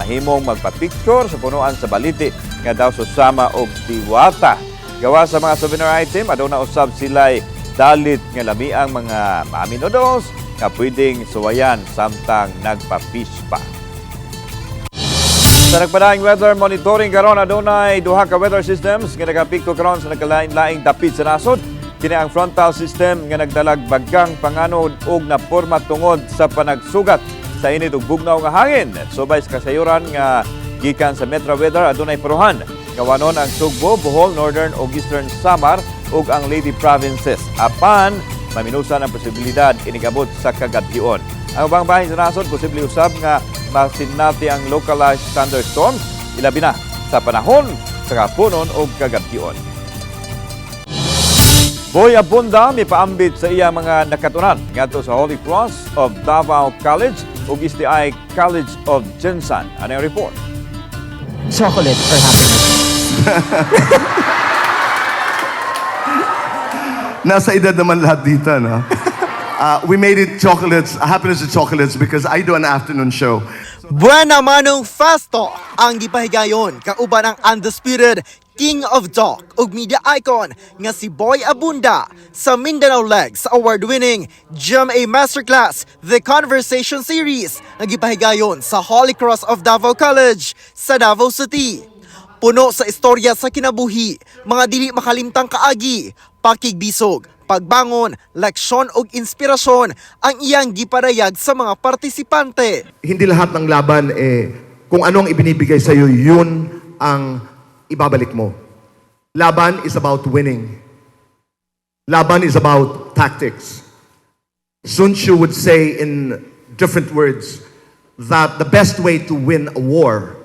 Nahimong magpa-picture sa punuan sa baliti nga daw susama og diwata. Gawa sa mga souvenir item, aduna usab sila'y dalit nga lamiang mga mami noodles nga pwedeng suwayan samtang nagpa-fish pa. Sa nagpadaayong weather monitoring karon, adunay duha ka weather systems nga nagapikto karon sa nagkalain-laing dapit sa nasod. Kini ang frontal system nga nagdalag bagang panganod ug naporma tungod sa panagsugat sa init ug bugnaw nga hangin. Subay sa kasayuran nga gikan sa Metro Weather, adunay paruhan nga wanon ang Sugbo, Bohol, Northern ug Eastern Samar ug ang Leyte provinces. Apan maminusan ang posibilidad inigabot sa kagabhion. Ang ubang bahin sa nasod, posible usab nga masinati ang localized thunderstorms, ilabi na sa panahon sa kapunon o kagabhion. Boy Abunda mipaambit sa iya mga nakatunan ngadto sa Holy Cross of Davao College ug STI College of Gensan. Ano ang report? Chocolate for happiness. Nasa edad naman lahat dito, no? We made it chocolates, happiness with chocolates, because I do an afternoon show. Buena Manong Fast Talk ang gipahigayon kauban ang undisputed King of Talk ug media icon nga si Boy Abunda sa Mindanao leg sa award-winning GMA Masterclass The Conversation Series nga gipahigayon sa Holy Cross of Davao College sa Davao City. Puno sa istorya sa kinabuhi, mga dili makalimtang kaagi, pakigbisog, pagbangon, leksyon ug inspirasyon ang iyang gipadayag sa mga partisipante. Hindi lahat ng laban, eh, kung ano ang ibinibigay sa'yo, yun ang ibabalik mo. Laban is about winning. Laban is about tactics. Sun Tzu would say in different words that the best way to win a war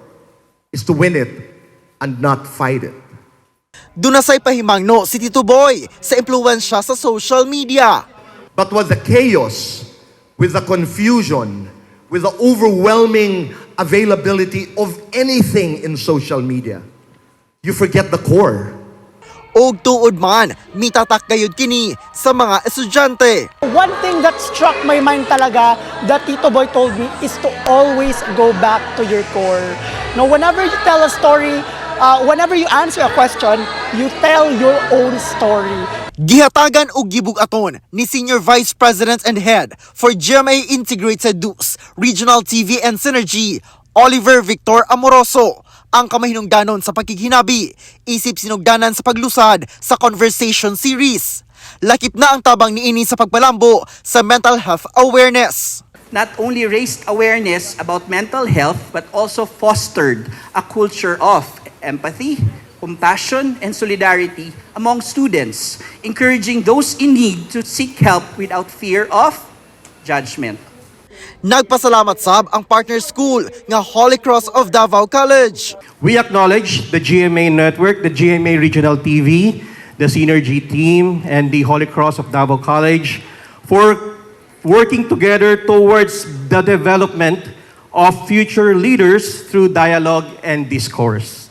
is to win it and not fight it. Duna say pahimangno si Tito Boy sa impluwensya sa social media. But with the chaos, with the confusion, with the overwhelming availability of anything in social media, you forget the core. Og tuod man, mitatak gayud kini sa mga estudyante. One thing that struck my mind talaga that Tito Boy told me is to always go back to your core. No, whenever you tell a story, whenever you answer a question, you tell your own story. Gihatagan og gibug-aton ni Senior Vice President and Head for GMA Integrated News, Regional TV and Synergy, Oliver Victor Amoroso, ang kamahinungdanon sa pakighinabi, isip sinugdanan sa paglusad sa Conversation Series. Lakip na ang tabang niini sa pagpalambo sa mental health awareness. Not only raised awareness about mental health, but also fostered a culture of empathy, compassion, and solidarity among students, encouraging those in need to seek help without fear of judgment. Nagpasalamat sab ang partner school nga Holy Cross of Davao College. We acknowledge the GMA Network, the GMA Regional TV, the Synergy team, and the Holy Cross of Davao College for working together towards the development of future leaders through dialogue and discourse.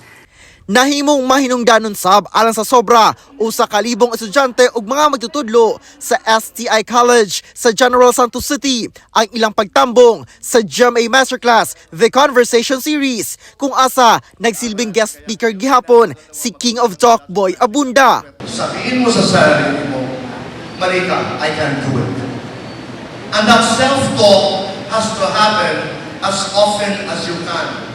Nahimong mahinungdanon sab alang sa sobra 1,000 estudyante ug mga magtutudlo sa STI College sa General Santos City ang ilang pagtambong sa GMA Masterclass The Conversation Series kung asa nagsilbing guest speaker gihapon si King of Talk Boy Abunda. Sabihin mo sa sarili mo, "Mali ka, I can do it." And that self-talk has to happen as often as you can.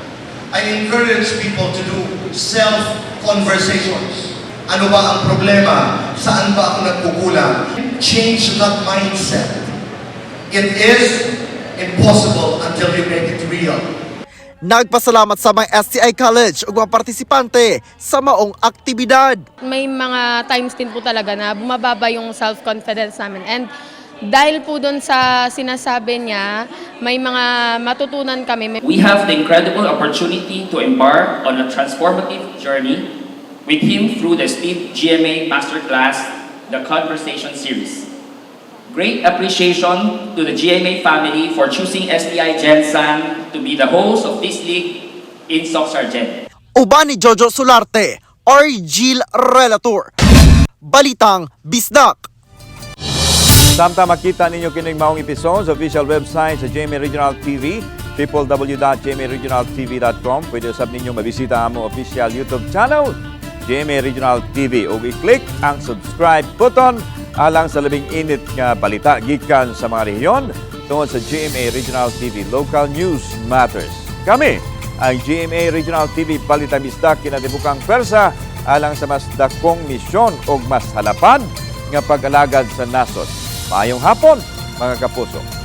I encourage people to do self-conversations. Ano ba ang problema? Saan ba ako nagkukulang? Change that mindset. It is impossible until you make it real. Nagpasalamat sa mga STI College ug mga partisipante sa maong aktibidad. May mga times din po talaga na bumababa yung self-confidence namin. And dahil po doon sa sinasabi niya, may mga matutunan kami. We have the incredible opportunity to embark on a transformative journey with him through the esteemed GMA Masterclass, The Conversation Series. Great appreciation to the GMA family for choosing STI Gensan to be the host of this league in Soccsksargen. Uban ni Jojo Solarte, Argil Relator. Balitang Bisdak. Samtang makita ninyo kining maong episode sa official website sa GMA Regional TV. www.gmaregionaltv.com. Pwede usab ninyo mabisita ang among official YouTube channel, GMA Regional TV, ug i-click ang subscribe button alang sa labing init nga balita gikan sa mga rehiyon tungod sa GMA Regional TV. Local News Matters. Kami ang GMA Regional TV Balita Bisdak, kinatibukang pwersa alang sa mas dakong misyon o mas halapad nga pag-alagad sa nasod. Maayong hapon, mga kapuso.